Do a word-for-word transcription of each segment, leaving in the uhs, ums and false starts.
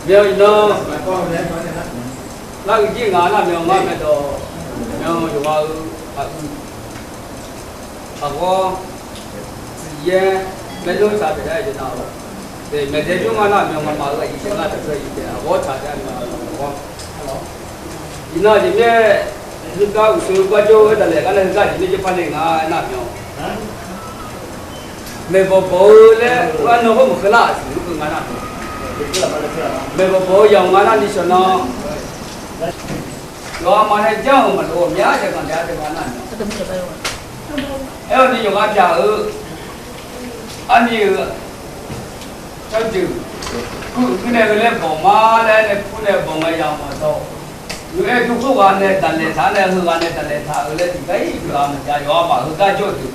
Myav iqnan, nar uiqjir ngaq nar myav ngar mae dawq, myav yawqghaq-eu aqui, aqghawr, siqyaer, maernmr tsaq taef-aer jeq nar-awq. Maeqdae jawr ngar nar myav ngamaf-eu aqyuif saef ngar taqkeuv iq taef aqghawr tsaq taef-aer myav-awq. Iqnan jeq myaer, nuigar uqshoe gar jawr-eu daqlaeq gar nar heugar jeq myaer jawr par nae nga aernar myav. Maeqbawq bawq-eu laer arnan hawr maqkeuv lar-aq siq mr keuv nga nar myav. Maeqbawq bawq-eu yamq nga nar ni shawq nan, yawqha ma nae janr-euq maqlof-eu myav jaeq ganq daef-a deuq nga nar myav. Aer-awr ni yawqghaq pyaq-eu arni-euq tsawrjeuq, kur nae heu laer bawq ma laer nae kur nae bawq ngae yamq maqdawr. Nymq-aer dur khoerghaq nae daqlaeq taq nae heughaq nae daqlaeq taq-euq laer tiqgar-ir ghaq maqjav yawqha maf heugar jawr-eu deuq.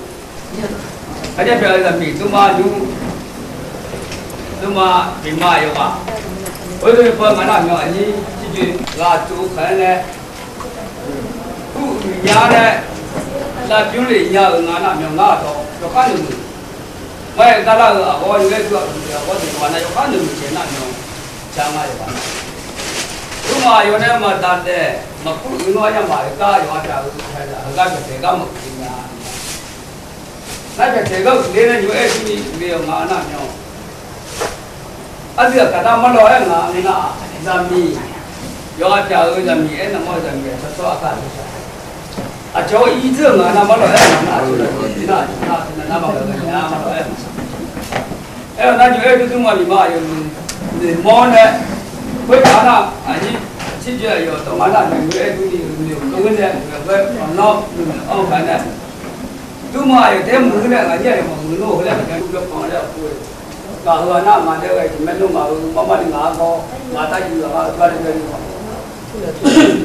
Kharjaer pyav-eu zaqmiq dmrma nymr, dmrma, biqma yawqghaq, oerlof-aer bawr nga nar myav aqnyir tiqjeq ghaq tsov-eu kaq-aer nae, kur uiq nya nae, lavbymr lef nya-euq nga nar myav ngar-aq dawq yawkhav noeqmuiq. Ngar-aer garlar-eu aqghawr nymr-aer dur-aq uqjeq aqghawr deuq yawqghaq nar yawkhav noeqmuiq jeq nar myav, ja nga yawqghaq nar. Dmrma yawq nae maqdaqlaeq maqkur uiq nawr yamaf-euq gar yawqha pyaq-eu heugar pyaq taeq gar maqhuiq nya. Nar pyaq taeq gar uiqler nae nymr-aer durni uiqle-awq nga nar myav. Aqdui aqkaq nar marlawq-aer ngaq-anr nar, zaqmiq, yawqha pyaq-eu zaqmiq aernar mawr-eu zaqmiq aqcawq tsawrhaq aqkaq aqcawq-eu irdzeur-eu ngaq nar marlawq-aer ngaq nar, aqcawq-eu nar, aqcawq nar, aqcawq nar, nar marlawq-aer ngaq nar marlawq-aer ngaq. Aer-awq nar nymr-aer dur dmrma miqma aqyawf noeqmawr nae, khoertav nar aqnyir tserjoe aqyawf dawq nga nar nymr-aer durni noeqmawr nae, noeqmawr-aer anr-awr noeqmawr-anr paq nae, dmrma aqyawf taef muiq-eu nae ngaq nyir aqyawf maqmuiq nmr-eu laer maqjav dur jawr pan laer aqpur-eu. Ngaq heu-aq nar ngaq daef-eu jeq maernmr ngaq-euq marmar ni ngaq-anr kawr ngaq-anr taqjuif-eu aqma-eu gar le gar le-awq.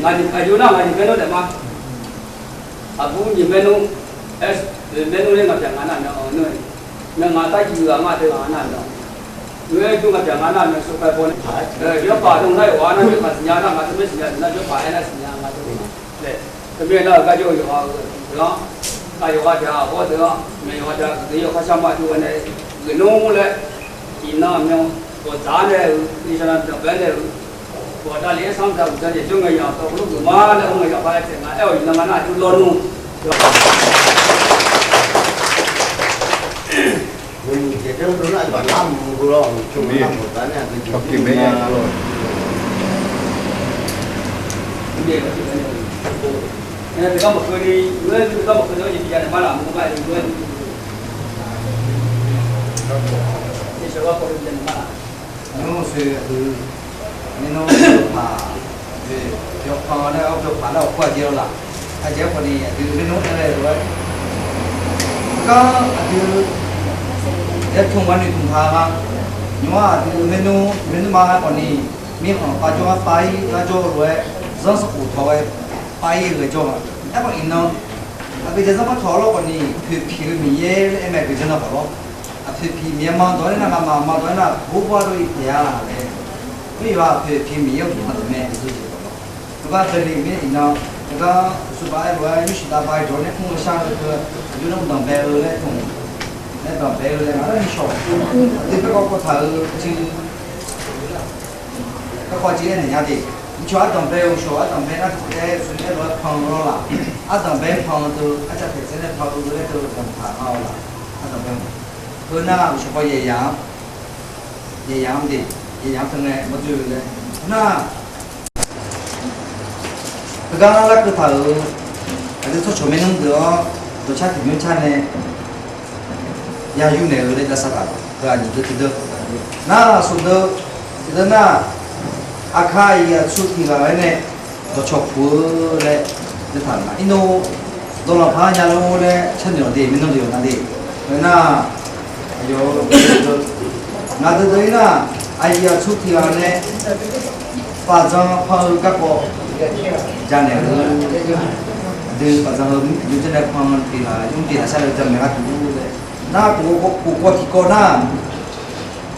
Ngaq nyiq aqyawf nar ngaq nyiq maernmr daef ma. Aqbur nyiq maernmr, aer, maernmr laer ngaq pyaq nga nar myav-anr nar, myav ngaq-anr taqjuif-eu aqma deuq ngaq nar myav. Nymr-aer dur ngaq pyaq nga nar myav sawrkhaer baw nae, yawpaq dawq nar yawqghaq nar yawpaq siqnya nar ngaq teu maer siqnya nar yawpaq aernar siqnya nga deuq-a. Teumirnae nar-euq gar jawr-eu yawqha-euq deuq-anr, nar yawqha pyaq aqghawr deuq-anr, myav yawqha pyaq deuq yawkhav sharma dur-eu nae, geufnmr laer, iqnan myav, bawqdzaq-anr nae-euq, iqnan danqbae-anr nae-euq, bawqdav lef-aer sanr da uqdzan jeq jawr ngae yamq tawv heulof geufma laer hawr ngae yawqha-aer taef nga aer-awq iqnan nga nar aqjox lawnmr Nymr-eu soe aqdui, maernmr yawpaq, yawpan laer-awr yawpaq laer-awq kur-aq jeq-awr laf. Aqjeq-aer khawf ni aqdui maernmr aer ghae lof-aer, gar aqdui, yaer tmq ma noeqtmq taq-a. Nymr-aq aqdui maernmr, maernmr ma-aer khawf ni, mirkhanq pav jawr-aer pav-ir gar jawr-eu lof-aer, zanr sanrkhof tawq-aer pav-ir ghae jawr-a. Aerkhawf iqnan, aqgeujeq zanr par tawq lawr khawf ni poeqpiq-eu Miqyaer laer aer mae aqgeujeq nan khawf lawr. Aqpoeq piq Miqyaer ma dawq-aer nar, ngamaf ma dawq-aer nar, hor bawr-a dov-ir taef-a laer. Khoer yawqha aqpoeq piq Miqyaer-euq guiqlanq deuq mae aqdui jeq khawf lawr. Yawgar bae le mir iqnan, yawgar uqshoe bav-aer lof-aer nymrshuif dav bav-aer jawr-awr nae mr-eu shar-eu teu, aqjox nar danqbae-eu laer tmq, laer danqbae-eu laer ngar lar ni shawq, aqdui garkawv kawv taq-eu civ, garkawv civ-aer naeq nya de. Mqcawq ardanqbae-eu shawq ardanqbae nar tiqtaev-aer uqshoe nae lof-aer pan-eu lawr laf. Ardanqbae pan-eu teu, arcav taeq tsaev nae pan-eu laer teu danqtaq nga-awq laf. Ardanqbae-eu, heu nar uqcif paw yaeq yaq-anr Yaeq yamq de, yaeq yamq teu ngae mawr dzoer-eu laer nar, heugar larkeuv taq-euq aqdui tsawrcawq maernmr deuq-awr, dawqcar tiqbymr car nae ya yur naeq-eu laer jav sar taq-euq heu aqnyiq deuq tiqdeuq. Nar, aqsur deuq tiqdeuq nar, aqkar aqyuif aqtsu tiq ghaq-aer nae dawqcawq puq-eu laer, taq-euq ma. Irnov dawqlanq paq-anr nya lor laer carnoeq-awq de, maernmr deuq yawqna de. Heu nar, aqyawf-eu ngaq deuq deuq-ir nar, aqyuif aqtsu tiq ghaq nae paqdzan pan-eu garkawv janaeq-eu, aqdui paqdzan heu yawdzanr nae pan-eu tiq ghaq yawmr jeq lafshar-eu janaeq gharduq laer nar, kof kawv tiqkawv nar,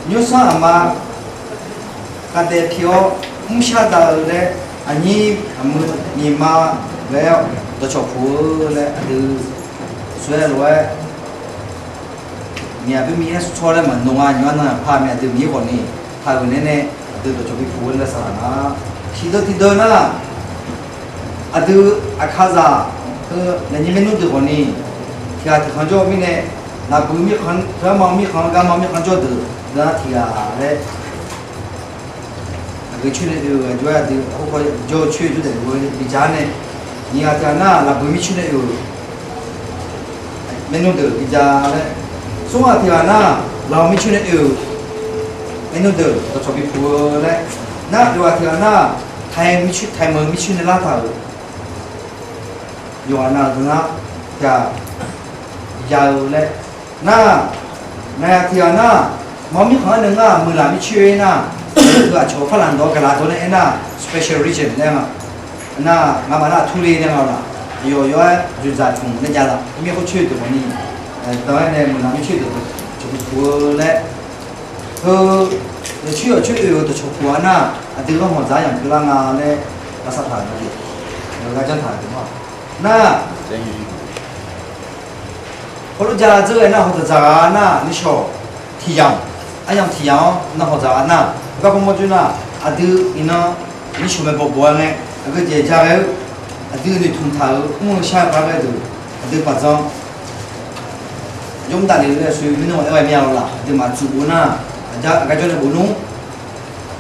nymrsanr aqma khavdaev pi-awr mrshar dav-eu laer, aqnyir aqmuiq nyiq ma ghae-awr dawqcawq puq-eu laer aqdui sawr-aer lof-aer, miqyaq bymir aer sawr laer maqnov nga. Nymq-anr nan-aq par mae, aqdui miqyaer khawf ni taq-euq naeq-aer nae aqdui dawqcawq bi puq-eu laer saqlaq nga. Shiq deuq tiqdeuq nar, aqdui aqkazaq heu laeqnyir maernmr deuq khawf ni tiq ghaq tiq khanq jawr-eu mirnae, lafbuiq mirkhanq, teugar ma-eu mirkhanq, gar ma-eu mirkhanq jawr deuq deuq-anr tiq ghaq laer aqgeu coer nae oe-eu aqjox-aer aqdui khoerkawv jawr-eu coer jawr daef-eu bi ja nae, nyiq ghaq tiq ghaq nar lafbuiq mircoer nae oe-euq maernmr deuq bi ja laer, smr ghaq tiq ghaq nar lafawq mircoer nae oe-euq maernmr deuq dawqcawq bi puq-eu laer, nar yawqghaq tiq ghaq nar taiq meuq mircoer nae lar taq-euq yawqghaq nav-euq deuq nar tiq ghaq ya-eu laer, nar, ngaq tiq ghaq nar, ma-eu mirkhanq-anr nae ngar muiqlaq mircoer-aer nar, heu aqcawq-eu parlaq dawq-anr gaqlaq dawq nae aernar, special region laer nga. Nar, ngamaf nar Turle nae nga laq, aqyawf yawf-aer dzoeqdzaq tmq nae jav laf, mirkhanq coer deuq khawf ni, dan-aer nae muiqlaq mircoer deuq cawq puq-eu laer, heu yawcoer yawcoer oe-euq dawqcawq puq-a nar, aqdui ghanr hawq dzaq-anr yamq keuvlar nga laer lavsav taq-euq ma jeq, gharjanr taq-euq ma. Nar, hawlof ja dzeur ghae nar hawq dzaqdzaq ghaq nar nishawq tiq yamq, aryamq tiq yamq-awr nar hawq dzaq ghaq nar, garkawv mawr dzoer nar, aqdui iqnan nishawq maeq bawq bawq-a ngae, aqgeu jeq ja ghae-eu, aqdui noeqtmq taq-euq mr-eu shar-eu par ghae deuq, aqdui paqdzan jawr mr davlef-eu laer sui mirnan aer ghae mir-a lawq laq, aqduimaf tsuif bof nar, aqgar jawr nae bof nmr,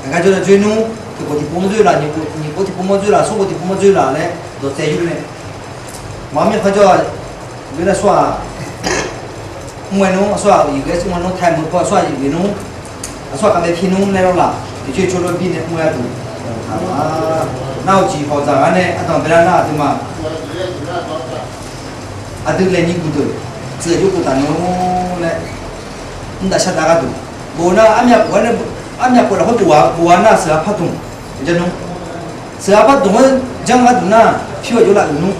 aqgar jawr nae dzoer nmr, tiqkhof tiqpov mawr dzoer laf, nyiq khof tiqpov mawr dzoer laf, smr khof tiqpov mawr dzoer laf laer dawqtsaev yur nae, maqmir kharjawr-a, ghoe nar smr-aq, mr-aer nmr, aqsur-aq iqghae smr-aer nmr, taemeuq paw aqsur-aq iqghae nmr, aqsur-aq khavbae pi nmr laer lawr laq, tiqcoer coer lawr bir nae mr-aer duq, nar-eu jeq hawq dzaq ghaq nae ardanq baelar nar aqduimaf aqdui laeqni guq deuq tsuif-aer jawr khof taf nmr laer, mr dav shar dav gharduq, bof nar armyav khof-aer nae, armyav khof lafkhoer bof-a, bof-a nar seuqghaq par dmq, janr nmr, seuqghaq par dmq-aer janr gharduq nar, pyur-aq jawr laf uiq nmr,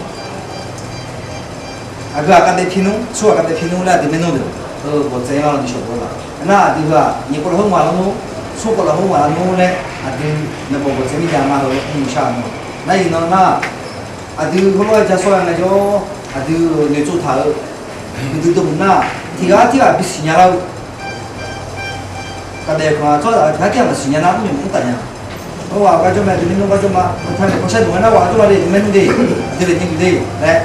aqgeu-aq khavbae pi nmr, smr-aq khavbae pi nmr laer aqdui maernmr deuq heu bawqtsaev-anr lawr nishawq bof-a laq. Nar aqdui heu-aq nyiq khof lafkhoer ngaq lawr nmr, smr khof lafkhoer ngaq lawr nmr laer aqdui nae bawq bawqtsaev mir jav ma heu laer mr-eu shar-a nmr. Nar iqnan nar, aqdui heulof-aer ja sawr-a ngaejawr, aqdui noeqtsov taq-eu uqduq deuq hmq nar, tiq ghaq tirghaq bisiq nya lar-eu khavbae-eu khanq-aq tsawrhaq tiq ghaq tirghaq maqsiq nya nar mrmyawf mr taf nya. Hawr ghaq gar jawr mae, aqdui maernmr gar jawr ma, heutar nae kawshar dmq-aer nar ghaq gar jawr ma le, aqdui maernmr de laer, aqdui laeqni guq de laer,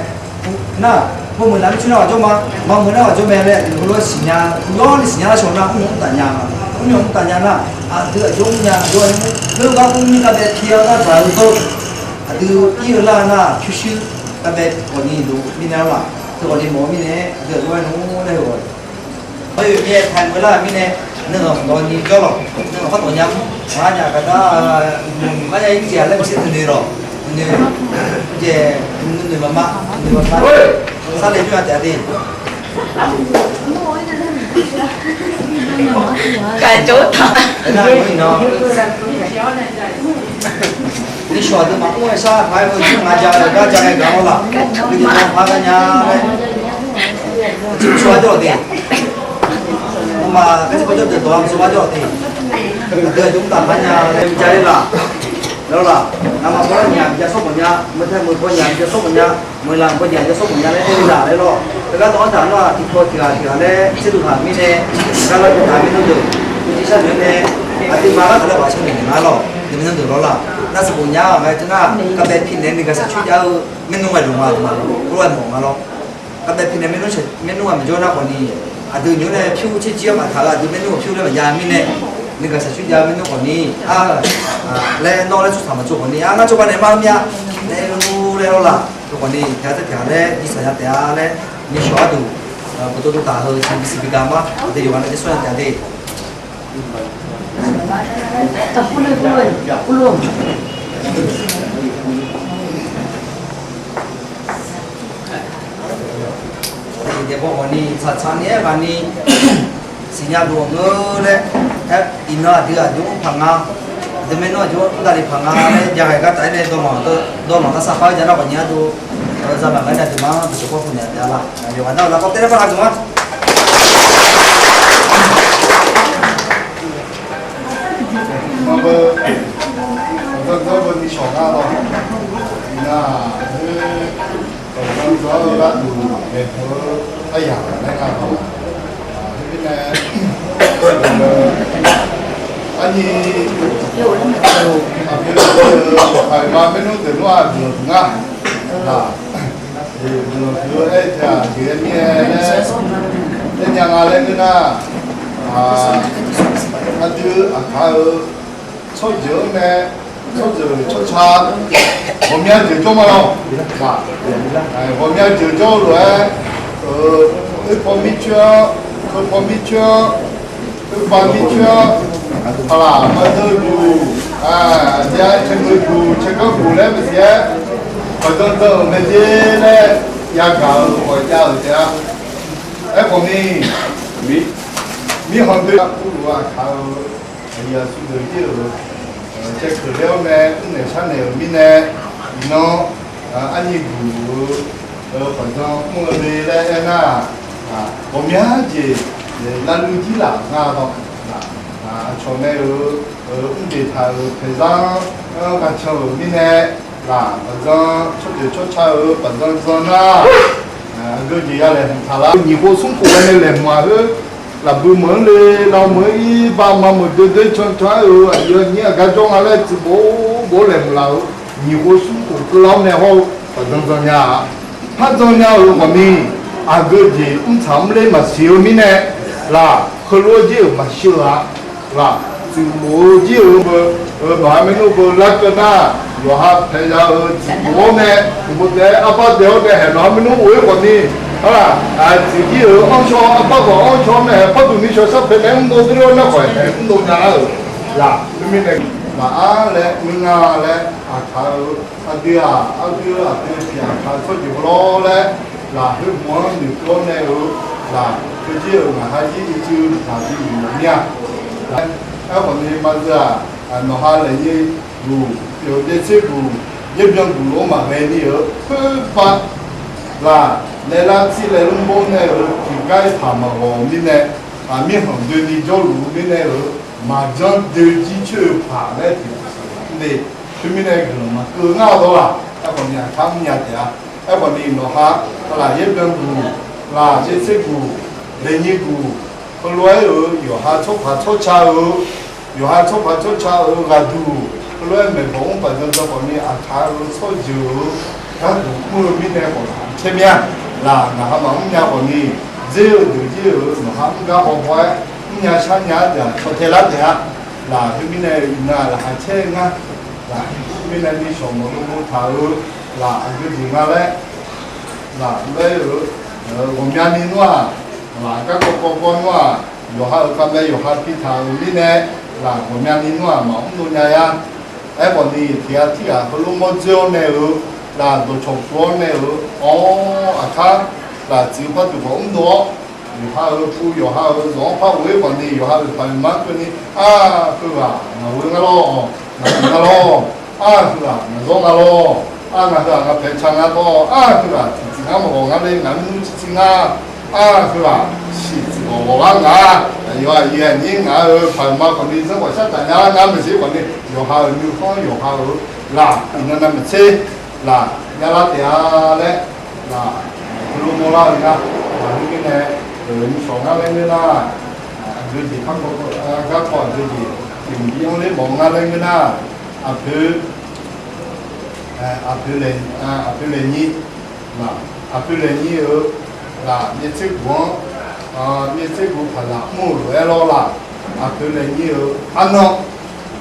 nar, mawrmuiq laf mircoer nar ghaq jawr ma, maqmuiq nar ghaq jawr mae laer aqdui heulof-aer siqnya, yawr ni siqnya lar shawq nar mrmyawf mr taf nya, mrmyawf mr taf nya nar, aqdui aqjox mrnya aqjox-aer nmr, heu gar mr mir khavbae pi-awr gar dzaq-eu dawr, aqdui ir-eu lar nar pyurshuir khavbae khawf ni loq mirnae-awr laq, teu khawf ni mawf-eu mirnae aqdui aqjox-aer nmr laer heu-aq Hawr-eu mir-aer taemeuq lar-euq mirnae, nuighaq dawq ni jawr lawq, nuighaq khawr dawq nya, maq nya gaqdar, maq nya ir jeq-aq laer maqshir nuinoeq lawq, nuinoeq, jeq, nuinoeq maqma, nuinoeq maqma, sarle jawr-a taef-a de. Kaqjox taq. Nishawq aqduimaf mr-aer shar paq-aer heu jir nga ja-eu gar ja ghae gaq-awr laf, nuinoeq maqma gar nya laer, aqcir maqsur-a jawr-awq de. Mqmaq kaqcir kawv jawr deuq dawq-a maqsur-a jawr-awq de. Aqdui aqjox mr taf par nya laer bi ja ler laf. Laer lawr laf, ngamaf paw lar nya bi ja sawr mawf nya, meuq tae meuq paw nya bi ja sawr mawf nya, meuq laf paw nya bi ja sawr mawf nya laer aer-eu laf laer lawr. Teugar dawq-anr taq nar-aq tiqpaw tiq ghaq tiq ghaq laer tserduq taq mirnae, gar lar bi taq mirnan deuq, uqcif sharnoeq-aer nae, aqduimaf lar taq laer ghaq sharnoeq naeq nga lawq, deuq mirnan deuq lawr laf. Nar sanqbof nya-aq mae teu nar, khavbae pi naeq-aer nuighaq shaq coer jav-eu maernmr ghae loq nga, aqduimaf lof-aer mawf nga lawr. Khavbae pi naeq maernmr, maernmr ghae maqjawr nar khawf ni, aqdui nymq-mr nae pyur tser jir-anr maqtaq-eu aqdui maernmr ghawq pyur laer maqya mirnae, Nuigaq shaqcoer jav maernmr khawfni, a, laer nawr laer tsawrhaq maqtsov khawfni, a, ngar tsawrganq naeq mar-eu mir-a laer lur laer lawr laq. Teu khawfni tiqghaq teu tiqghaq laer jirsaq ya taef-a laer, nishawq gharduq, bawqdov dov taq heu siqbi siqbi gaq mar aqdui yawqghaq nae jeq sawr ya taef-a de. Daef baw khawfni tsaqtsaq ni-aer ghaq ni siqnya duq-awq ngeur laer, aer, iqnan aqdui aqjox-anr paq nga, aqdui maernmr aqjox-anr mr davni paq nga laer, jav ghae gar taf-aer nae dawq lanq, dawq lanq nar sar par-aer jav nar ghawqnyi-a dov, zaqmaf gar nae aqduimaf-anr dawqcawq pawr pu naeq taef-a laq. Yawqghaq nar-eu lar kawv taef-aer par ghaq deuq-a. Maqbeu, zanrdzanr beu ni shawq ngar lawr. Iqnan, zanrdzanr-eu gharduq maeqnan-eu aryaq laer ngar lawr. Khoermirnae, arni, aqgeu, aqgeu, aqgeu, aqgeu, maernmr deuq nmr-aq guiqlanq huiq ngar. Laq, guiqlanq huiq-eu aer-eu taef-aq, jeq-aer mir-aer laer, aernya nga laer ngeur nar, aqdui aqkaq-eu tsawrjeuq-anr nae, tsawrjeuq tsawrca, ghawqmya jeuq jawr ma lawr. Ghawqmya jeuq jawr-eu lof-aer, oerpaw mircoer-anr, oerpaw mircoer-anr, oerpaw mircoer-anr, paqlaq maqdeuv duq, aqjav caeqdeuv duq caeqganr duq laer maqsiq-aer, baqdan dan-euq maeqjeq laer yagaq-euq khawf jav-euq taef-a. Aerkhawf ni, mirkhanq doe-a kurluf-eu aqkaq-eu aqyuif aqsur deuq jir-euq caevkeuq laer-awr nae mrnaeq sharnaeq-euq mirnae, iqnan arnyi guq-eu baqdan mr-eu le laer aernar, ghawqmya jeq lavluiv jir laf ngar-a lawr. Aqcawq nae-euq mr jeq taq-euq paeqzar-anr ghaq can-euq mirnae, laq baqdan tsawrjeuq tsawrca-euq baqdan zanr nar, aqgeu jeq ya laeq hmq taq lar. Nyiq khof smr khof ghae nae laeqhmq-aq khoer, lafbui meuq-anr le, lavmeuq-anr ir, baqmaf meuq doe doe can can-aer-euq aqyuif aqnyir aqgar jawr nga laer tsuif bof bof laeqhmq laf-euq. Nyiq khof smr khof keuvlar-awr nae hawr-eu baqdan zanr nya-a. Par zanr nya-euq khawfni, aqgeu jeq mrtsaq mrler maqsiq-eu mirnae, laq heulof-aer jir-euq maqshir-eu-a. Laq tsuif bof-eu jir-euq beu, nawqha maernmr beu larkeuv nar, yawqha paeqya-euq tsuif bof-awr nae, tiqbo taef-aer arbar daef-awr nae haeq nawqha maernmr of-ir khawfni, arlaq, tsuif jir-euq anrcaw arbar khawf anrcaw-awr nae haeq parduq ni shawq sharpaeq nae mrdov dov-awr nar khawf haeq mrdov nya lar-euq. Laq khoermirnae, maqar laer ngeur nga laer aqkaq-eu aqdui-aq, aqdui-eu aqdui tiq aqkaq tsawrjeuq lawr laer, laq khoermq-anr noeqkeuv-awr nae-eu, laq khoerjir-euq ngaq ha jir ircuf taq bi mq mawf mir-a. Aerkhawf ni maqzeu-aq, nawqha laeqnyir guq, pyeuf-eu byaertser guq, yaerbyan guq lof-aer maqghae ni-eu khoerpav, laq laeqlar tsir laeqlar mr-awr nae-euq tiqgar taq maqghawq-eu mirnae, mirkhanq doeni jawrluf-eu mirnae-euq maqjanr doe jir coer-eu paq laer tiqpaq saqlaq mr de. Khoermirnae guiqlanq maqkeuv ngar dawr laq. Aerkhawf ni aqkar mrnya taef-a. Aerkhawf ni nawqha, laq yaerbyan guq, laq byaertser guq, laeqnyir guq, heulof-aer-euq yawqha tsawrpaq tsawrca-eu, yawqha tsawrpaq tsawrca-euq ghaqduq, heulof-aer maeqbawq mr baqdan dan khawf ni aqkaq-euq tsawrjeuq-eu gharduq mr-eu mirnae khawf caer mir-a. Laq ngaq ha maqmr nya khawf ni, dzer-eu deuq jir-euq nawqha mr gar hawhaw-aer mrnya sharnya-a deuq-aq caw tae lar taef-a. Laq khoermirnae iqnan laqkhaq caer ngar, laq khoermirnae ni shawq mawq dov dov taq-eu, laq aqgeu jeq nga laer, laq laer-euq, ghawqmyani nmr-aq, laq garkawv kawv kawv nmr-aq, yawqha-euq kamae yawqha pitaq-euq mirnae, laq ghawqmyani nmr-aq maqmr dov nya-a. Aerkhawf ni tiq ghaq tirghaq heulof mawr dzoer-awr nae-euq, laq dawqcawq puq-awr nae-euq, awr aqkar, laq tsuif par duq khawf mr dov-awr, yawqha-euq pu yawqha-euq zawq-anr par ghof-ir khawf ni yawqha-euq paq-euq mar keuvni, ar, heughaq ngaq ghoe ngar lawr, ngaq ghoe ngar lawr, ar, heughaq ngaq zawr nga lawr, ar, ngaq heughaq ngaq paeq ca nga tawr, ar, heughaq tiqtsiq ngar maqghawq ngar le, ngaq mr nmr tiqtsiq nga, ar, heughaq siqtsiq ghawq ghawq lar nga, aqyawf aqyuif aqnyir ngaq-euq paq-euq mar khawf ni zanrkhawf shar taq nya lar ngar maeqshi khawf ni, yawqha-euq nymrkhanr yawqha-euq laf iqnan navmaqtser laf nyalar taef-a laer, laf heulof mawrlar-eu ngar, laf khoermirnae, nymrshawq ngar laer ngeur nar, aqgeu jeq garkawv aqgeu jeq tiqmqbir-anr ler mawf-eu ngar laer ngeur nar, aqpoeq, aqpoeq laeqnyir, aqpoeq laeqnyir-euq, laf, myaertser guq-anr, myaertser guq paqzaq mr-euq lof-aer lawr laf, Aqpoeq laeqnyir-euq arnan,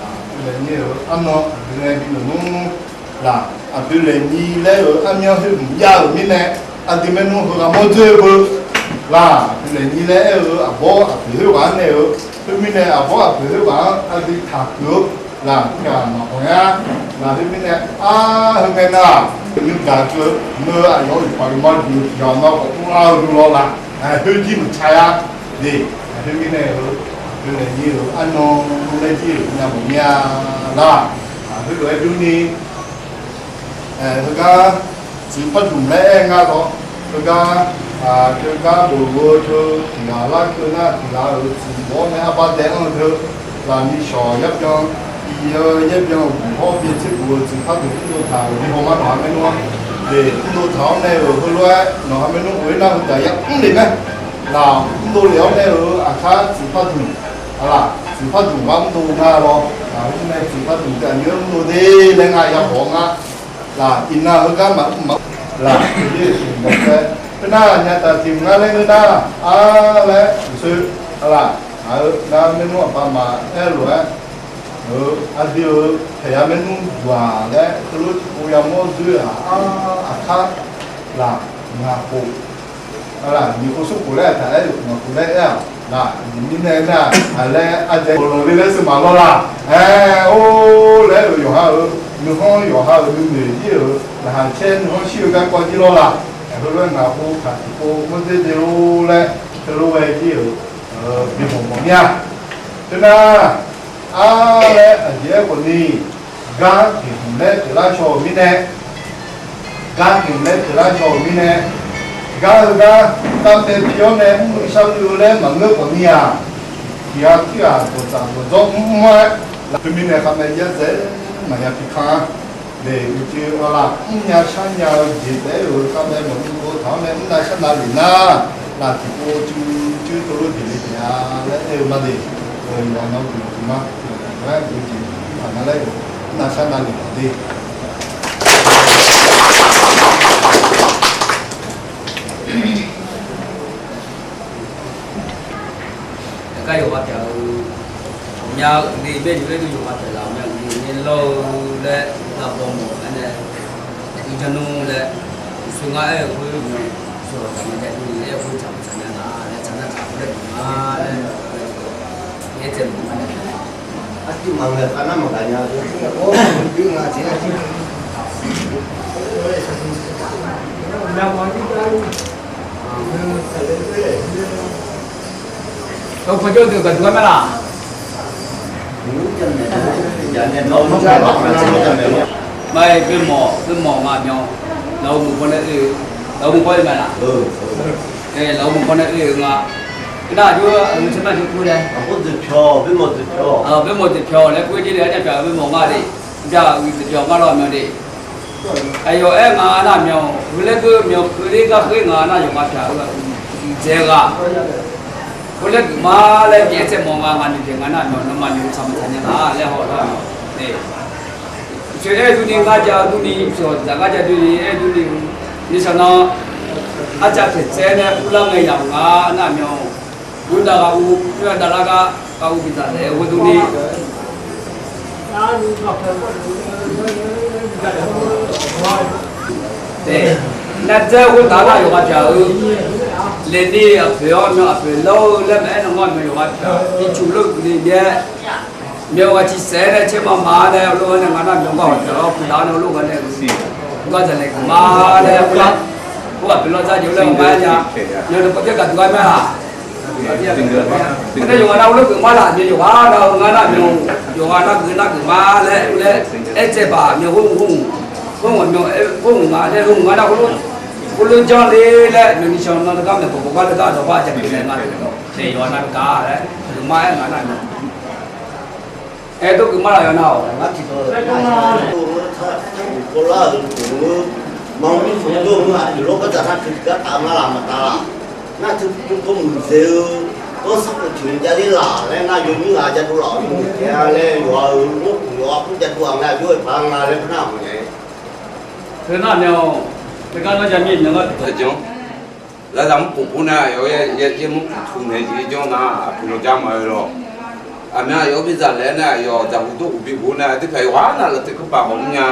aqpoeq laeqnyir-euq arnan aqdui nae bi noeq nmr laq. Aqpoeq laeqnyir laer-euq armyanr khoer hmq jav-euq mirnae, aqdui maernmr heughaq mawr dzoer-eu beu laq. Aqpoeq laeqnyir laer aer-eu aqbawr aqpoeq khoerghaq-anr nae-euq khoermirnae, aqbawr aqpoeq khoerghaq-anr aqdui taqhuiq-eu laq. Tiqghaq maqkhawf nya laq. Khoermirnae, ar, heu ngae nar-aq, nymr gaq-eu, nmr-eu aqyawf-euq iqpaq iqma duq tiqghaq ma khawf uvlar-eu dui lawr laq. Khoer jir maqtsaq-a. De, khoermirnae-eu, aqpoeq laeqnyir-euq arnan laer jir-euq nya mawf mir-a laq. Khoerlof-aer durni, heugar tsuif par dmq laer aer ngar lawr. Heugar, teugar bof-eu teu tiqghaq lar keuv nar tiqghaq-euq tsuif bawr nae arbar dae anr-eu teu, lafni shawq yarbyan, ir-eu yarbyan-euq guq hawr byae tser guq-eu tsuif par dmq mrdov taq-euq bi haw ma nawq-a maernmr-anr. De, mrdov taq-awr nae-euq heulof-aer nawq-a maernmr oe nar heu taq yamr le mae. Laq, mrdov lef-awr nae-euq aqkar tsuif par dmq, aqlaf tsuif par dmq gar mrdov ngar lawr. Laq, khoermirnae tsuif par dmq teu aqnyir mrdov de laer ngar ya haw-awr ngar. Laq, iqnan heugar maqmr maqmr laq, aqyuif aqnyir-euq smq maqkhaer. Khoernar, nya taq tiq mq ngar laer ngeur nar, ar laer uqshoe, aqlaf, aq-eu ngar maernmr aqpaq maqaer lof-aer, aqdui-euq paeq ya maernmr duq-aq laer teulof tiqpov yamawr dzoer-aq, ar, aqkar laq, ngaq khof, aqlaf, nyiq khof smr khof laer aqtaq aer-euq ngaq khof laer aer-aq laq, nyiq mirnae nar aq laer ardzae khof lanq le laer seuq maqlawr laq. Aer, or laer-euq yawqha-euq nuikhanr, yawqha-euq nuinoeq jir-euq laqkhaq caer nuikhanr shir-eu garkawv jir lawr laq. Heulof-aer ngaq khof taq tiqpov mawr dzoer de lor laer teulof ghae jir-euq bi hmq mawf mir-a. Teunar, ar laer aqjeq aerkhawf ni, gar tiq hmq laer pyeuflar shaw-euq mirnae, gar tiq hmq laer pyeuflar shaw-euq mirnae, gar heugar, gar taev pi-awr nae mrluiv sharluiv-eu laer maqngeur khawf ni-aq, tiq ghaq tirghaq dawqtsaf dawqdzawr mrmr-aer, lafkhoer mirnae khavmae yar dzae maqya pi kanr-a. Naeq uicuiv aqlaf mrnya sharnya-eu jeq taef-aer-euq khavmae maqbi dov taq-awr nae mrnav sharnav lef nar, laf tiqpov cuiv cuiv teulof jeq le taef-a laer aer-eu ma de. Yawqha nawr guiqlanq huiqma, yawqha-aer guiqlanq huiqma laer-euq mrnav sharnav lef-a de. Aqgar yawqghaq pyaq-eu ghawqmya uiqle baer nymr laer dur yawqghaq pyaq laf ghawqmya uiqle nyae lawr-eu laer, aqbawq mawf-aer nae uiqjan nmr laer, uqshoe ngar aer-eu khoer myan, uqshoe ghawqmya jav dur ni aer-eu khoer tsaq maqtsaq nya nga laer, tsaq nar tsaq khoer laer dur ma laer, aer tsaev mawf ma nae. Artiv maqngae khav nar maqgaq nya. Tawqpawjawr deuq gaqduq gar mae laq? Maqaer, boermawf, boermawf nga myan. Lafov meuq paw nae oe, lafov meuq paw oe mae laq? Lafov meuq paw nae oe-eu nga. Nar aqjox-aer aqyuif tser nar jawr kur nae, boermawf dzoeqpyawq laer kur-aer jir le, arjav pyaq-euq boermawf nga de. Arjav uiq dzoeqpyawq nga lawr myan de. Aqyawf aer nga nar myan, heu laer geur myan keuvler gar khaer nga nar yawqghaq pyaq-eu uiqdzaeq ghaq, khoer laer geuf ma laer bi aer tsaev mawf ma, ngaq noeqdaeq nga nar myan, nawmaf noeq tsaq maqtsaq nya laf laer haw lawr myan de. Coeq aer durni ngar ja durni, pyawq dzaq ngar ja durni aer durni, nishawq nan arcav taeqtsaev nae urlar ngae yamq nga nar myan. Gurdav ghaq uv, yawdav lar gar ghaq uv bidzaq taef-aer ghoe durni, nartsaer khoertav nar yawqghaq pyaq-eu, laeqni aqpoeq-awr myan aqpoeq lawr-eu laer maqaer nan ngar myan yawqghaq pyaq ircuf lor guiqle myaer, myan ghaq ciqsaef-aer nae caerma ma nae lof-aer nae ngar nar myan gar ghaq pyaq-awr pudav nae lof-aer nae, gar dzaqlaeq geuf ma laer, khoer aqpoeq lawr dzar jeq lof-aer ngar nya, myan dawqkawq jaer gaqduq gar mae-aq. Aernae yawqghaq nar heulof geuf ma laf myan yawqghaq nar-eu ngar nar myan, yawqghaq nar geuf nar geuf ma laer laer, aer tsaev baq myan khoer hmq, khoer hmq myan, khoer hmq nga laer hmq nga nar khoerlof janr le laer myan nishawq nan gar maeqbawq bawq gar le gar dawqbar jaqpyeuf naeq nga, yawqghaq nar gar laer geuf ma aer nga nar myan. Aer dov geuf ma laf yawqghaq nar-awq. Ngar tiqdawq, lar-euq dov-eu, maqmr smq dov-eu aqpoeq lawr gar dzaq nar teu tiqgar taf nga laf maqtaf laf. Nar teu teu kawr muiqdzaeq-eu, kawr sarkhof tiq hmq jav ler laf laer nar yawnyir ghaq jadov laf-awq yawmuiq taef-a laer yawqha-euq lorkhof yawqha khoer jadov-aq nga jawr-eu paq nga laer khoer nar maqngae. Teu nar myan-awq. Teugar nawr ja mir myan gar tiqdawq janr. Lavzaq mr khof khof nar yawf yaer mr khof tu naeq jeq janr nar aqpoeq lawr jar ma-eu lawr. Aqmyan aqyawf-anr bidzaq laeq-aer nae, aqyawf dzaqhuq dawrhuq bighof nae, tirpyaeq yawqghaq navluf teukhar baq ghawq mr nya.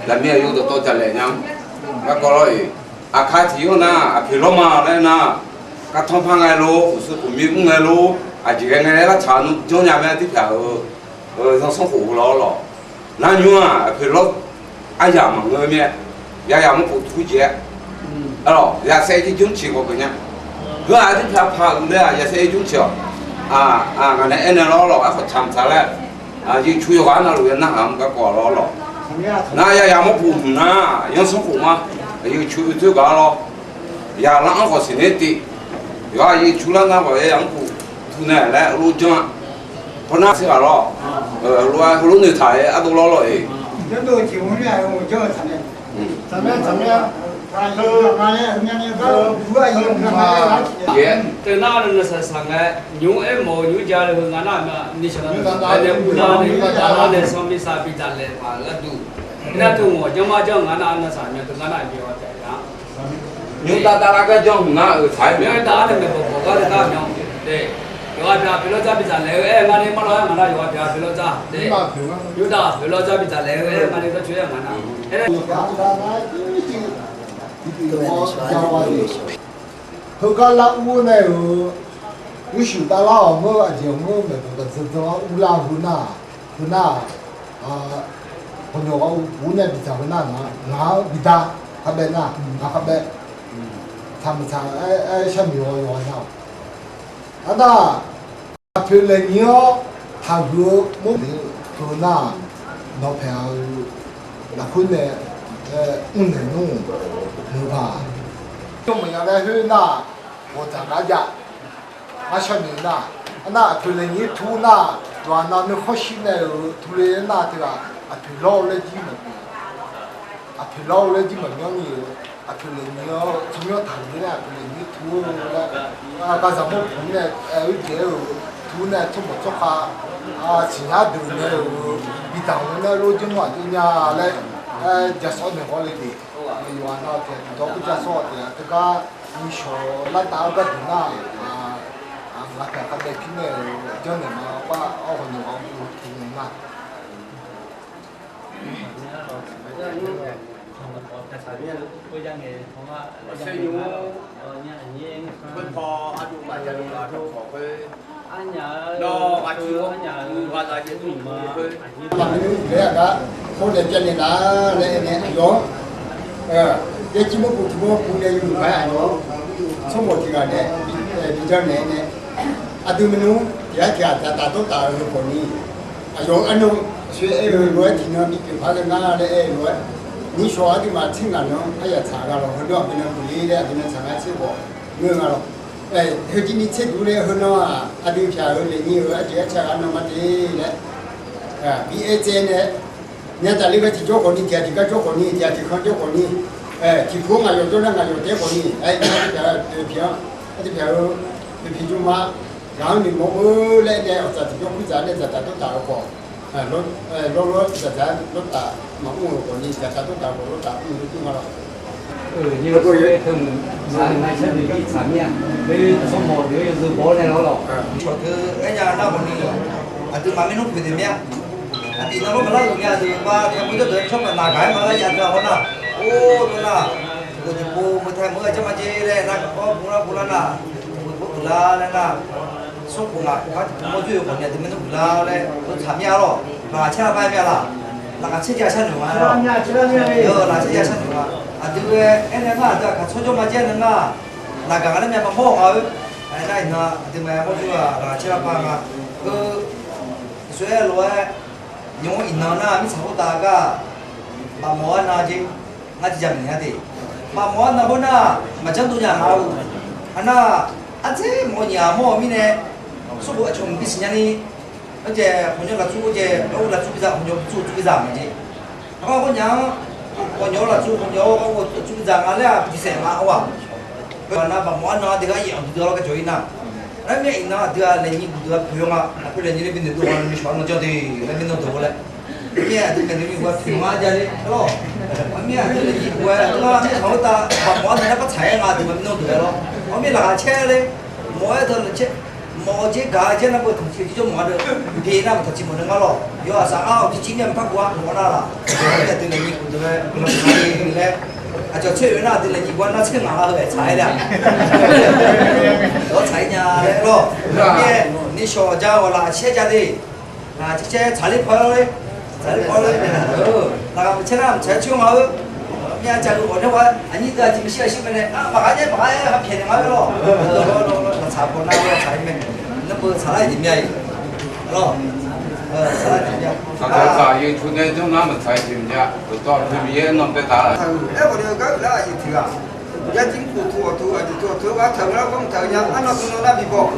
Zaqmiq aqyawf dawqtawv dzaq laeq nya-anr garkawv lawr-iq, aqkar tiq yawr nar aqpoeq lawr ma laer nar, gartanr par ngae lor, uqshoe khofmir mr ngae lor, aqjeq ghae ngae laer lar tsaq nmr janrnya mae. Tirpyaeq-euq zanrsanrkhof heulof-aer lawq. Nar nymr-aq aqpoeq lawr aryamq maqngeur mir-aer, yayaq mawrkhof tmr jeq-aer, arlawq, yaqsaev jir jmr ciq khawf geuf nya. Heu-aq tirpyaeq paq-euq laer-aq yaqsaev jir jmr ciq-awq. Ngaq nae aernaeq lawr lawq, aerkhawf tsaq maqtsaq laer, yawcu yawqghaq navluf ya narhaq-anr garkawv lawr lawq. Nar yayaq mawrkhof hmq nar, zanrsanrkhof ma, yawcu oe dzoer gaq-ar lawr. Yaqlar anr khawf siqner tiv, yawqha yawcu lar nar khawf yayaq mawrkhof tmr nae laer lor janr-a. Hawnar tser ghaq lawr, lof-aer heulof noeqtaq-aer ardov lawr lawr-iq. Teunar-aq, navsaq saq ngae, nymr aermawf-eu nymr ja le heu nga nar-aq, nishaq nar-aq, uvlanr nae sanqmir sav bidzaq laeq paq-eu gharduq, nar teu ngawq janrmar janr nga nar-aq, navsaq mya teu nga nar-aq, byaeq-awr taef-a. Nymr dav dav lar gar janr-eu nar-euq tsaq-aer mya. Nymr dav-ar nae maeqbawq bawq gar nae gar mya. Yawqghaq pyaq pyeuflar dzar bidzaq laeq-eu aer-eu ngar ni marlawr-aer ngaq nar, yawqghaq pyaq pyeuflar dzar. Nymr dav pyeuflar dzar bidzaq laeq-eu aer-eu ngar ni gar coer-aer ngaq nar. Heugar lar ur nae-euq, urshuq tavlar-awq meur aqjeq meur maeqbawq daq dzandzan-awr urlar-eu heu nar, heu nar-aq, hawnyawq ghaq ur nae bidzaq heu nar, ngaq-anr bida kharbaev nar, ngaq kharbaev, tsaq maqtsaq-aer sharnoeq-awr yawqha nar-awq. Arnar, aqpoeq laeqnyir-awr taqhuiq-eu mawrni teu nar-aq, nawqpaeq-eu lafkhoer nae mrnaeq nmr-euq maqya laer khoer nar-aq, ghawqdzaq gar jav. Ngar sharnoeq nar, arnar aqpoeq laeqnyir tur nar, yawqha nav nuikhanr shir nae-euq turle-aer nar teughaq aqpoeq lawr-eu laer jir maqbi Aqpoeq lawr-eu laer jir maqmyanr ni-eu, aqpoeq laeqnyir-awr tsawrmyanr taqler laer aqpoeq laeqnyir tur-eu laer, baqzaq mawr puq nae aer-eu jeq-aer-euq tur nae tsawrmawq tsawrkhav siqnyar deuq nae-euq bidaq-anr nae lor janr-awq aqjox nya laer, jaqsawr naeq hawr le de. Yawqha nav-eu taef tiqdawr kur jaqsawr-awq taef-a teugar nishawq lar taf-awr gharduq nar, ngaq pyaq khavbae pir nae-euq janrnaeq ma bar-awr hawq nymq ghaq-anr ur-eu tmq nar. Maqmaeq nymr laer aqgar, hawr nae byav naeq nar-aer nae aqyawf-anr, yaerjir mawrpuq tiq mawrpuq nae yawmuiq ghaq-aer aqyawf-anr tsawrmawq tiq ghaq nae bi janrnaeq nae, aqdui maernmr tiq ghaq tiq ghaq dzaqtaf dawrtaf-euq heu khawf ni, aqyawf-anr aernar, aqshoe aer-eu lof-aer tiqnan bi pyeuf par ghae ngar laer aer-eu lof-aer, nishawq aqduimaf tser ngaq nan aryaq tsaq gha lawq. Heudawr aqdui nan guqle laer aqdui nan tsaq ngar tser khawf ngeur nga lawq. Heujir ni tser duq laer heunan-aq aqdui pyaq-euq laeqnyir-euq arjeq arca ghaq nan ma te laer, bi aer tsaev nae, nya tafler ghae tiqjawr khawf ni tiq ghaq tiq gar jawr khawf ni tiq ghaq tiq khanr jawr khawf ni, tiq pu-anr ngaq yawf jawr nar ngaq yawf taef khawf ni, arteq pyaq-anr, arteq pyaq-eu, tiq pyaq jawr ma, ngaq-anr noeqmawr-eu laer nae awqtsaf tiqjawr kur dzaq nae dzaqtaf dawrtaf-euq khawf, lawr lawr dzaqdzaq lawrtaf maqmr-euq khawf ni dzaqtaf dawrtaf khawf lawrtaf mr-eu lor dur nga lawq. Nyi-eu teumaq, sar nae sharnoeq-ir tsaq mir-a. Oe tsawrmawq deuq-anr yawzeu baw-awr nae lawr lawq. Cawqdeuq aernya nar khawf ni, aqduimaf maernmr poeq deuq mir-a. Aqdui nan lawr maqlar-euq nya deuq ba taemur jawr deuq-anr tsawrmawq naqgaq-aer maqlar ya deuq-a hawr nar, or nar, tiqpov tiqpov meuq taemur-aer janrma jer laer nar, kawr bur lar bur lar nar, tiqpov tiqpov uiqlar laer nar, smrkhof ngaq khof gar tiqpov mawr dzoer-eu khawf ni aqdui maernmr uiqlar laer dov tsaq mir-a lawq. Laqkhaq caer lar bar mir-a laq. Laqkhaq caer jav sharnoeq nga lawq. Laqkhaq caer jav sharnoeq nga. Aqdui-aer aernae nar aqdui aqkaq tsawrjawr ma jaer nae nar, naqgaq nga laer myav maqmawr-eu nga-oer. Aernar iqnan aqduimaf mawr dzoer-aq laqkhaq caer lar bar nga. Heu, aqsur-aer lof-aer, nymq-mr iqnan nar mirtsaq khoertav gar bafmawf-aer na jer. Ngar tiqjaq maeqnya de. Bafmawf-aer na khoernar, maqjanr dov nya nga-or. Aqnar, ardzer mawf-eu nyiq ghaq mawr-eu mirnae, smrkhof aqcawq mq bi siqnya ni, arjaeq khawqnymr laftsur arjaeq arur laftsur biza khawqnymr tsur tsur biza nga jeq. Aqgar khoernyaf-anr, khawqnymr laftsur khawqnymr arur laftsur biza nga laer-aq bisaef nga-awr-aq. Heu-aq nar bafmawf-aer na deuq gar iq anq duidui-awr garjawq-ir nar, nar mir-aer iqnan aqdui-aq laeqnyi guq deuq-a poeq-eu nga. Aqpoeq laeqnyi laer bi noeqdov-a nymrshawq-anr nan janr de laer mirnan deuq-a laer. Mirnae aqdui laeqnyi guq-a poeq nga jav le lawr. Mirnae aqdui laeqnyi guq-aer nar mirtsaq khoertav bafmawf-aer na nar partsaq-aer nga deuq-a mirnan deuq-a lawr. Awr mir laqkhaq caer le, mawf-aer deuq laqkhaq caer. Mawf-eu dzer gaq-eu dzer nar beu tanqciq jir jawr mawf-a deuq, pyeuf nar beu tanqciq mawf deu ngar lawq. Yawhaiq saq ngar-awq tiqciv myav maqpar guv-a mawf nar laq. Aqdui lafnyir uqduq-aer guiqlanq nya laer, aqcawq tsoer-eu nar aqdui lafnyir guv-a nar tser ngaq-a heu-aer tsaq-aer le-aq. Dawq tsaq-ir nya laer lawq. Nishawq ja ghawq laf caer ja de. Caer caer tsaqler paw-aer, tsaqler paw-aer, laqkhaq maqcaer nar maqtsaq-aer coer nga-eu. Myav caq-eu ghawq nae-a aqnyir deuq aqjeq maqshir aqshir mae nae, maqghaq nae maqghaq-aer ha pyaeqnaeq nga-aer lawq. Laqtsaq paw nar-eu tsaq-ir mae. Nar beu tsaqlar-eu jeq myav-iq lawq. Tsaqlar-eu jeq myav. Aqgaf taq yawtuf nae janr nar maqtsaq-eu jeq myav. Uqtawv poeq Miqyaer nanr baetaq-a. Aerkhawf ni-eu gar uiqlar aqyuif tiq ghaq, yarjir mrkhof tov ghawq tov aqjeq tov ghawq tov-eu gar taq-eu nar gawr mqtaq-eu nya arnan tmr nan nar bi baw.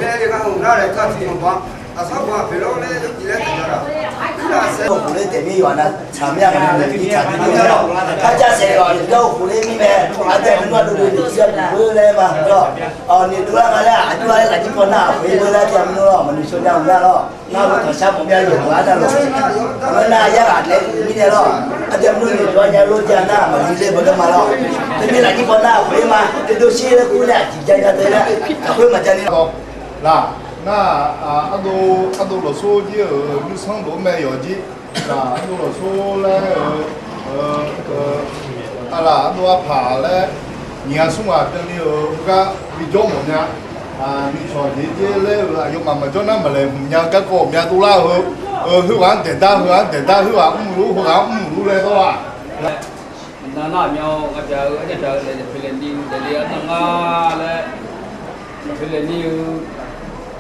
Nae le gar heuq nar laeq taq tiq ghaq ba. Aqsar baw-aq pyeuflar laer jeq laer taq-a. Aqkhof ler taef mir yawqha nav tsaq mir-a, aqkhof ler taef mir-a lawq. Kharjav saef-awq, aqyawf-anr aqkhof ler mir mae. Aqdui aqmir nar dovle dovle tiq ghaq biq-eu laer ma lawq. Awq, noeqdov lar nga laer aqjox-aer lafjir paw nar aqkhof ler laer tiq ghaq mir lawr lawq. Maqnoeq shawr nya-eu nar lawq. Ngar-eu tanqshar mawf mir-a yawqha nar lawq. Nar yar ghaq laer uiq mir nae lawq. Aqdui aqmir noeqdov nya lor jav nar maqnoeq ler beu nar ma lawq. Teumirnae lafjir paw nar aqkhof ler ma. Teu dov shir laer kur nae aqjeq ja ja teu laer aqkhoer maqja ni lawq. Laq, nar, ardov lawqsor jir-euq nymrsanr lof-aer mae yawq jir. Laq, ardov lawqsor laer-eu, aqlaf ardov arpaq laer, nyiq ghaq smr ghaq byanni-euq heugar bijawr mawf nya. Nishawq jeq jer laer-euq aqyawfmaf maqjawr nar maqlaeq hmq nya-eu garkawv myav dovlar-eu heu, khoerghaq-anr daeqdar, heughaq-anr daeqdar, khoerghaq mrluf, heughaq-anr mrluf laer dawr-aq. Nar nar aqmyan-awr, ngar pyav-eu arjav pyav-eu laeq laeq pyaeqlaeq ni-eu daefle arnan nga laer, pyaeqlaeq ni-eu,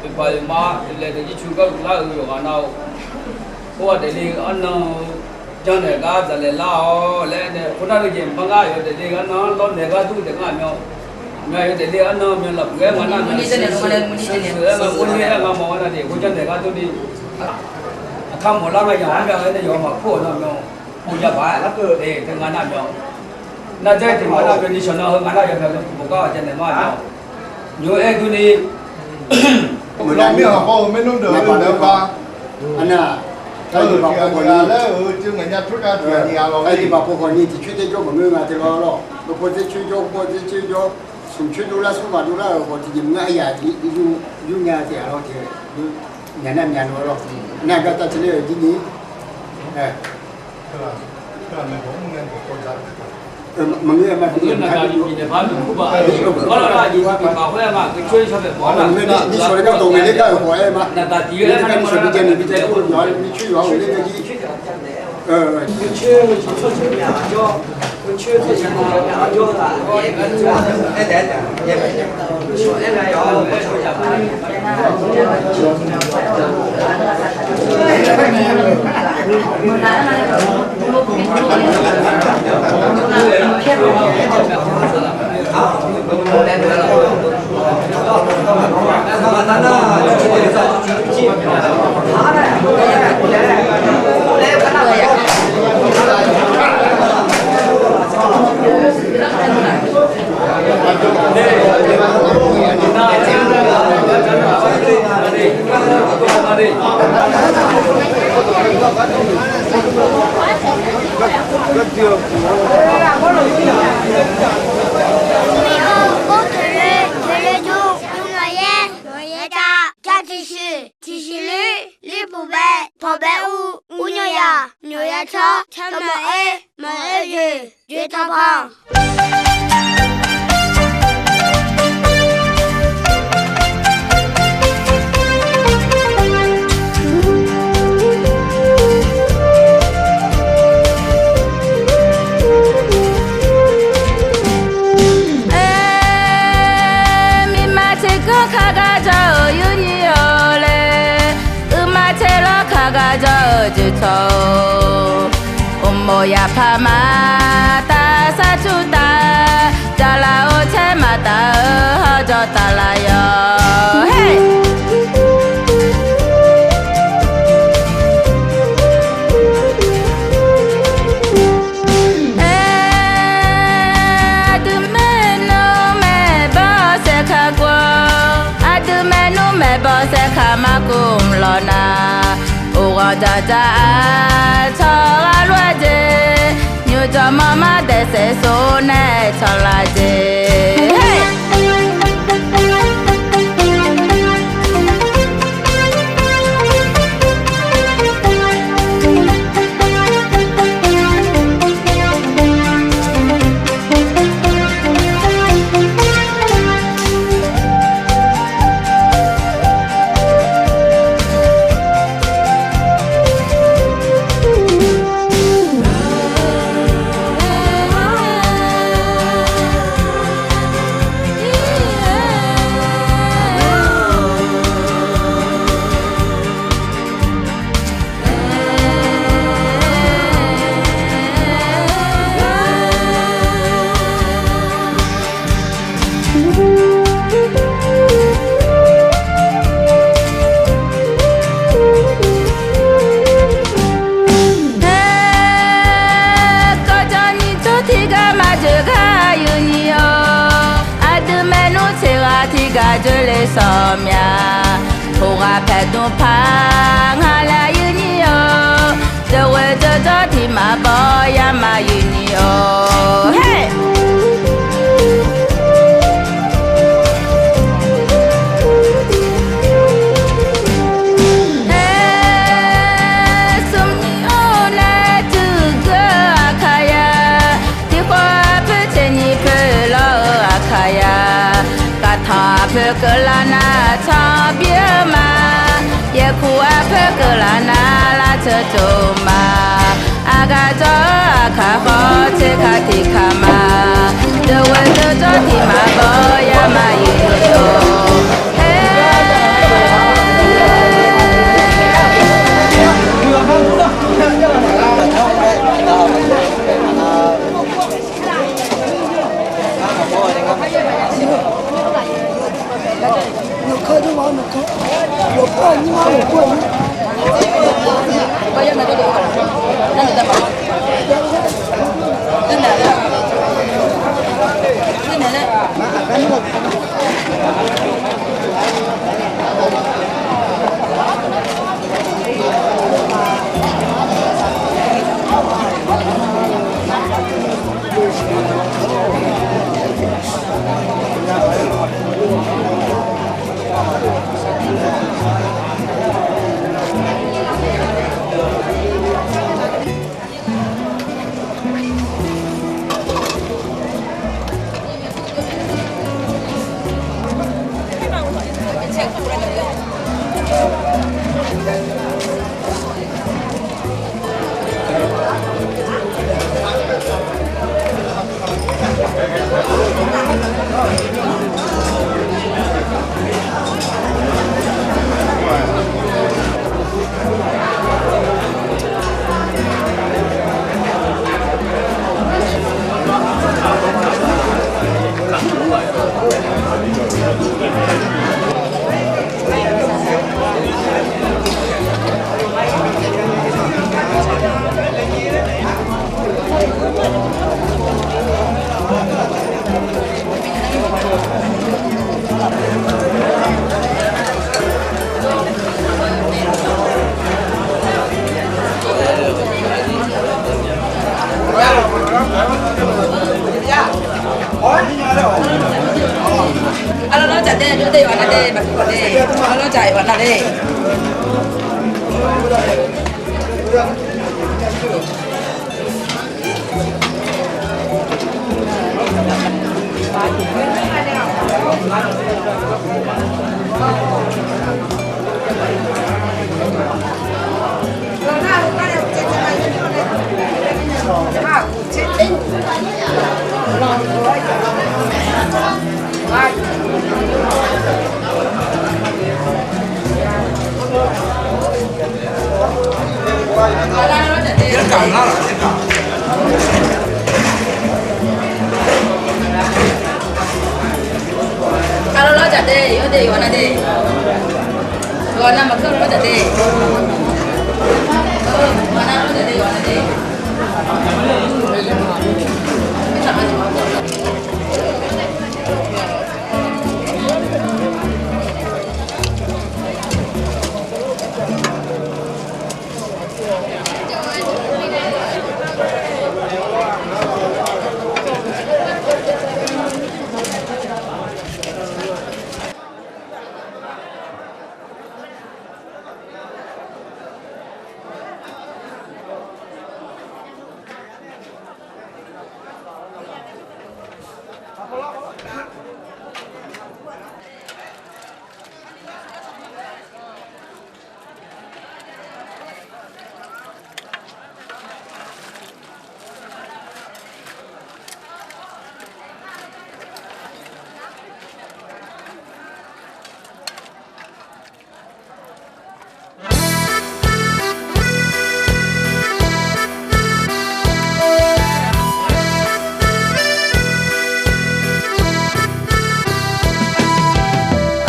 oeqpaq oeqma pyaeqlaeq daefjir cu gar uvlar-euq yawqghaq nav-awr, khoerghaq daefle-eu arnan-eu janrnaeq gar dzaqlaeq lar-awr laer nae, khoernar-eu jeq maqpar ngar yawf daefle-eu arnan-anr lawrnaeq gar dur daef ngar aqmyan. Myan yawf daefle-eu arnan myan lafpuq-aer nga nar myan sheuqsheuq-aer nga, ghawrler-aer nga mawf-a nar de, khoerjanr naeq gar dur ni. Aqkar mawflar nga yamq-anr myan-aer nae yawf maqkur-awq nar myan. Pov yabaq-aer, teu nga nar myan. Nar dzaer tiq nga nar myan ni shawq nan heu nga nar yawf myan myan puq gar ghaq jav naeq ma myan. Nymq-aer dur ni. Meuq nar mirkhanq khawr-eu maernmr deuq-eu deuq-eu ba. Arnar, tiq ghaq laer-euq teu ngaeq nya tov nar tiq ghaq ni ghaq lawq. Tiq baq pov khawf ni tiq coer dzaer jawr maqngeur nga teu lawr lawr. Lawr pov dzaer coer jawr, pov dzaer coer jawr. Smq coer dovlar smr baq dovlar-euq khawf tiqjeq maqngeur aqyaq tiq yur nya tiq ghaq lawr tiq ghaq. Myaq nar myaq lawr lawr. Nar gar tav tsaevler-euq jir ni. Maqngeur ma, nishawq laer gar dawq ngaeq ler gar-euq khawf-aer ma. Nishawq bi jav ni bi jav-aer, nishawq yaw-aer mr coer yawq-anr ghofler nae jir. Tiqsiq lir, tiqsiq lir puq bae, pawq bae ur, ur nymr ya, nymr ya tsawr, tsawr maqoer, maqoer jeq, jeq tanqpanq. Aer, mirma teqganr ka gar jawr-euq yurni-awq laer, uqma teqlawr ka gar jawr-euq jeqtawq-or, uqmov yaqpar ma, taf sar cur taf, jaqlaq or taer maqtaf-eu hawjawr taf laf yawq. Aer, aqdui maernmr maeqbawr saerkaq gor, aqdui maernmr maeqbawr saerkaq mar kur mq lawq nar, uqghawq jaqjaq-aq tsawq ghaq lof-aer jeq, nymr jawr mawr mar daef saef sor nae tsawq laf jeq. Paq nga laer yuif ni-awr, deuq ghoe deuq jawr tiq maqbaw yamaf yuif ni-awr. Aer, smrni-or nae duigeur-eu Aqkaqya, tiqkhawf poer tseqni poer lawr-eu Aqkaqya, kaqtanq poer keuvlar nar tanqbir-eu ma. Yaerkuq arpoer keuvlar nar lavtser tsov ma. Aqgaf jawr-eu Aqkaq khawf tserkaq tiqkaq ma. Deuq ghoe deuq jawr tiq maqbaw yamaf yuif ni-awr. Aer, Arlawr dzaq de, arlawr dzaq de. Arlawr dzaq de, yawr de, yawqha nar de. Yawqha nar maqkar lawr dzaq de. Yawqha nar lawr dzaq de, yawqha nar de.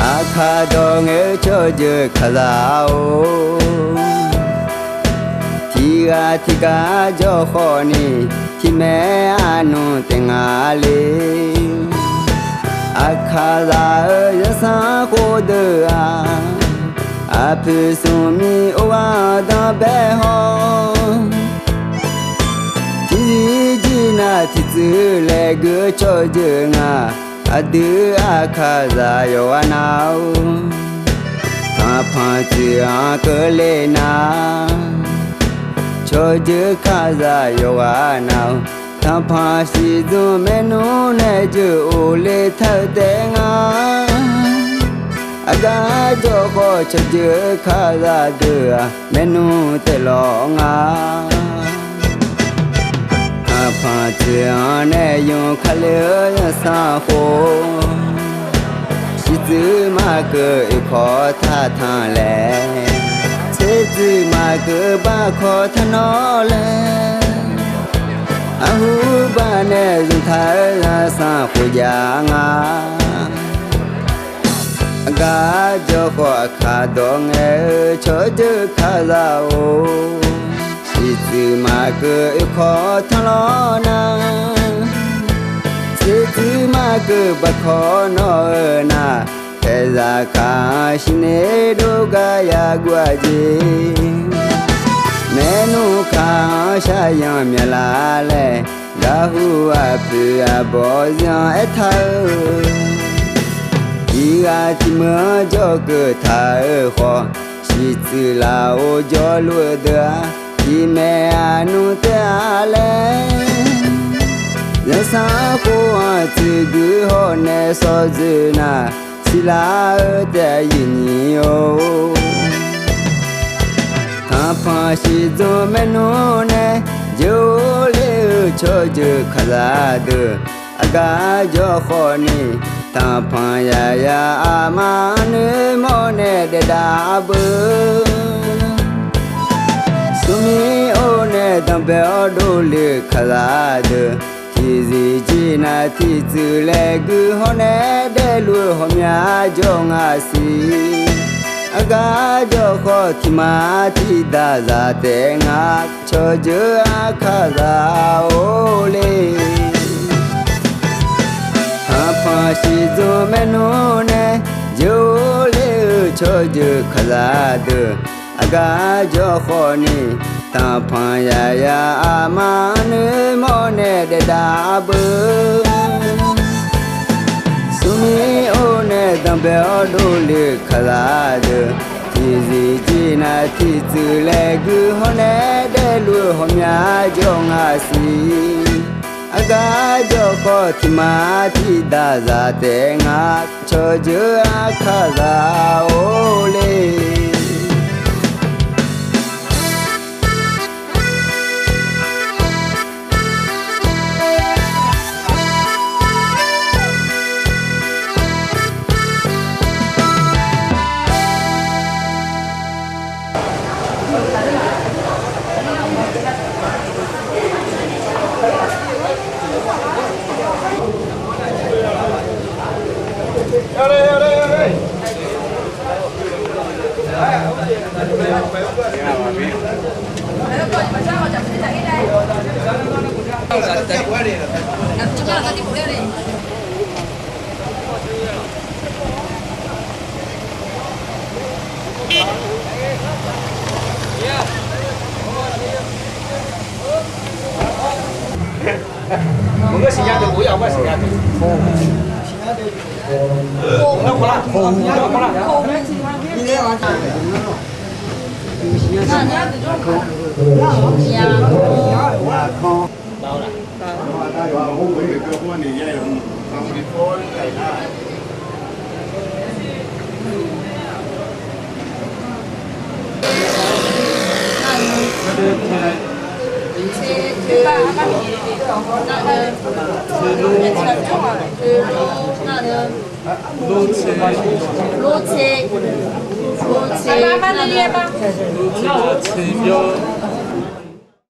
Aqkaq dawq ngaeq-eu tsawrjeuq kaqzaq-or, tiqghaq tiqghaq jawr khawf ni, tiqmaeq arnmr taef nga le. Aqkaq zaq-eu zanrsanrkhof deuq-aq, Aqpoeq smrmir or-aq danrbae hawr, tiqjir nar tiqtsuif laeqgui-eu cawqjeuq nga. Aqdui-aq kalizaq yawqghaq nav-or, tanqpanq tsuif-anr keuvle nar, cawqjeuq kalizaq yawqghaq nav-or, tanqpanq shiqdzmr maernmr nae jeuq of le taq-eu taef nga. Aqgar jawr khawf cawqjeuq kalizaq deuq-aq maernmr taef lawq nga. Tanqpanq tsuif-anr nae yawkale-eu zanrsanrkhof, shiqtsuif maqkeuv oekawq taq tanq laer, tsertsuif maqkeuv barkawq taq nawr laer, arhurbaq nae zmqtaq-eu zanrsanrkhof jav nga. Aqgar jawr khawf aqkaq dawq ngae-eu cawqjeuq kalizaq-or, shiqtsuif maqkeuv oekawq tanq lawr nar, tsertsuif maqkeuv barkawq nawr-eu nar, paeqzaq kaq-anr shirner dov gar yaguv-a jeq, maernmr kaq-anr shaqyan myaqlar laer, garhu aqpoeq aqbawr zir-anr aertaq-eu, tiqghaq tiqmeuq-anr jawrkeuv taq-euq khawf, shiqtsuif laf-or jawrluf-eu deuq-aq, tiqmaeq aqnmr taef-a laer, zanrsanrkhof-anr tsuifgui hawr nae sawr dzoeq nar, siqlar-eu taef-a yif nyiq-or. Tanqpanq shiqdzmr maernmr nae jeuq-or le-eu cawqjeuq kalizaq deuq, aqgar jawr khawf ni, tanqpanq yaqyaq aqma-anr noeqmawr nae daefdav beu. Smrmir or nae danqbae-awr dovle-eu kalizaq deuq, tiqzir jir nar tiqtsuif laeqgui hawr nae daefluf-eu ghawqmya jawr nga siq. Aqgar jawr khawf tiqma tiqdaq zaq taef nga, cawqjeuq-aq kalizaq or le. Tanqpanq shiqdzmr maernmr nae jeuq-or le-eu cawqjeuq kalizaq deuq, aqgar jawr khawf ni, tanqpanq yaqyaq aqma-anr noeqmawr nae daefdav beu. Smrmir or nae danqbae-awr dovle-eu kalizaq deuq, tiqzir jir nar tiqtsuif laeqgui hawr nae daefluf-eu ghawqmya jawr nga siq. Aqgar jawr khawf tiqma tiqdaq zaq taef nga, cawqjeuq-aq kalizaq or le.